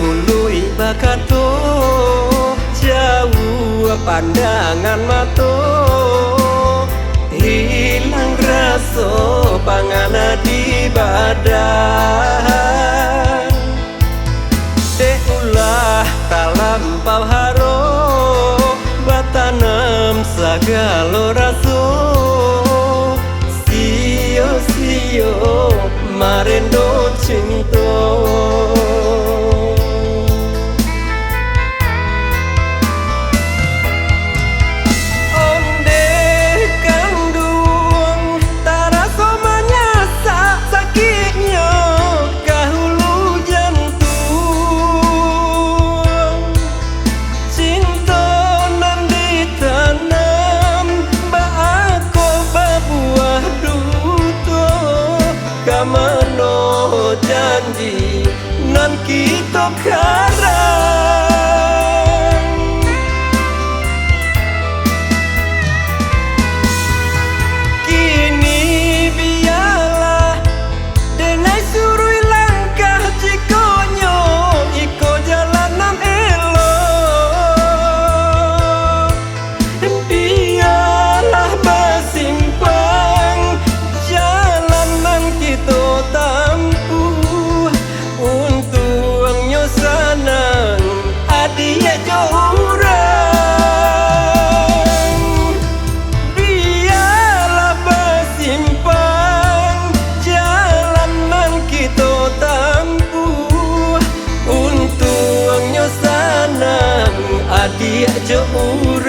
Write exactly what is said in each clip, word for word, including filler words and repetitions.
Muluik bakato, jauah pandangan mato, hilang raso pangan di badan. Dek ulah talampau haro, batanam sagalo raso, sio-sio marendo cinto. Ondeh kanduang, taraso manyasak sakiknyo ka hulu jantuang. Cinto nan ditanam, baa kok babuah duto, ka mano janji nan kito karang. Kini bialah denai suruik langkah, jikok nyo iko jalan nan elok. Bialah basimpang jalan nan kito tampuah, untuangnyo sanang adiak jo urang. Bialah basimpang jalan nan kito tampuah, untuangnyo sanang adiak jo urang.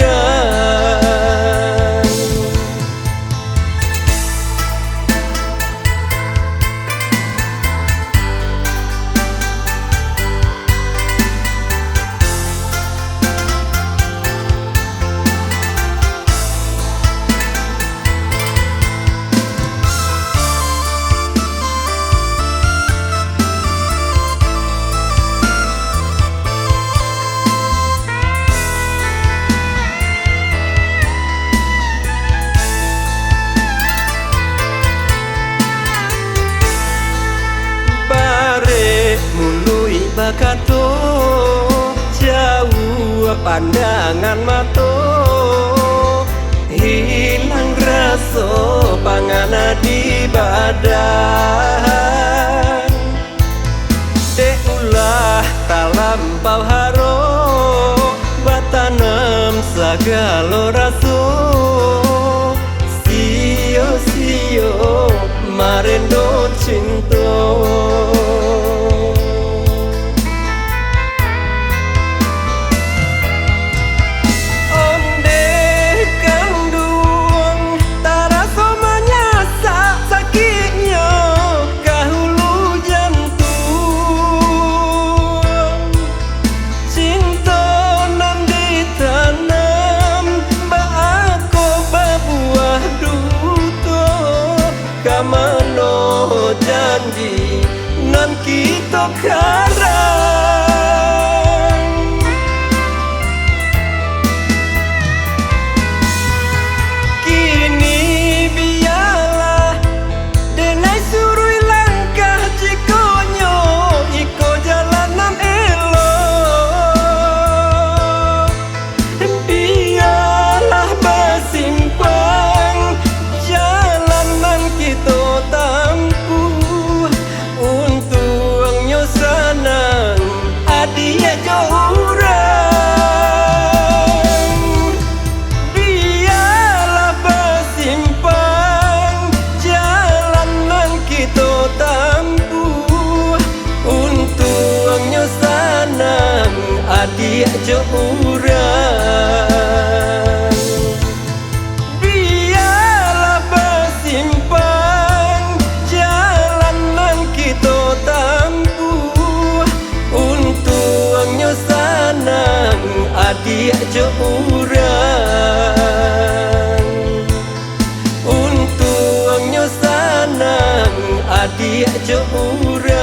Barek muluik bakato, jauah pandangan mato, hilang raso pangan di badan. Dek ulah talampau haro, batanam sagalo raso, sio-sio marendo cinto. Ondeh kanduang, taraso manyasak sakiknyo ka hulu jantuang. Cinto nan ditanam, baa kok babuah duto, ka mano janji nan kito karang. Kini bialah denai suruik langkah, jikok nyo iko jalan nan elok. Bialah basimpang jalan nan kito tampuah, untuangnyo sanang adiak jo urang. Bialah basimpang jalan nan kito tampuah, untuangnyo sanang adiak jo urang. Bialah basimpang jalan nan kito tampuah, untuangnyo sanang adiak jo urang. Untuangnyo sanang adiak jo urang.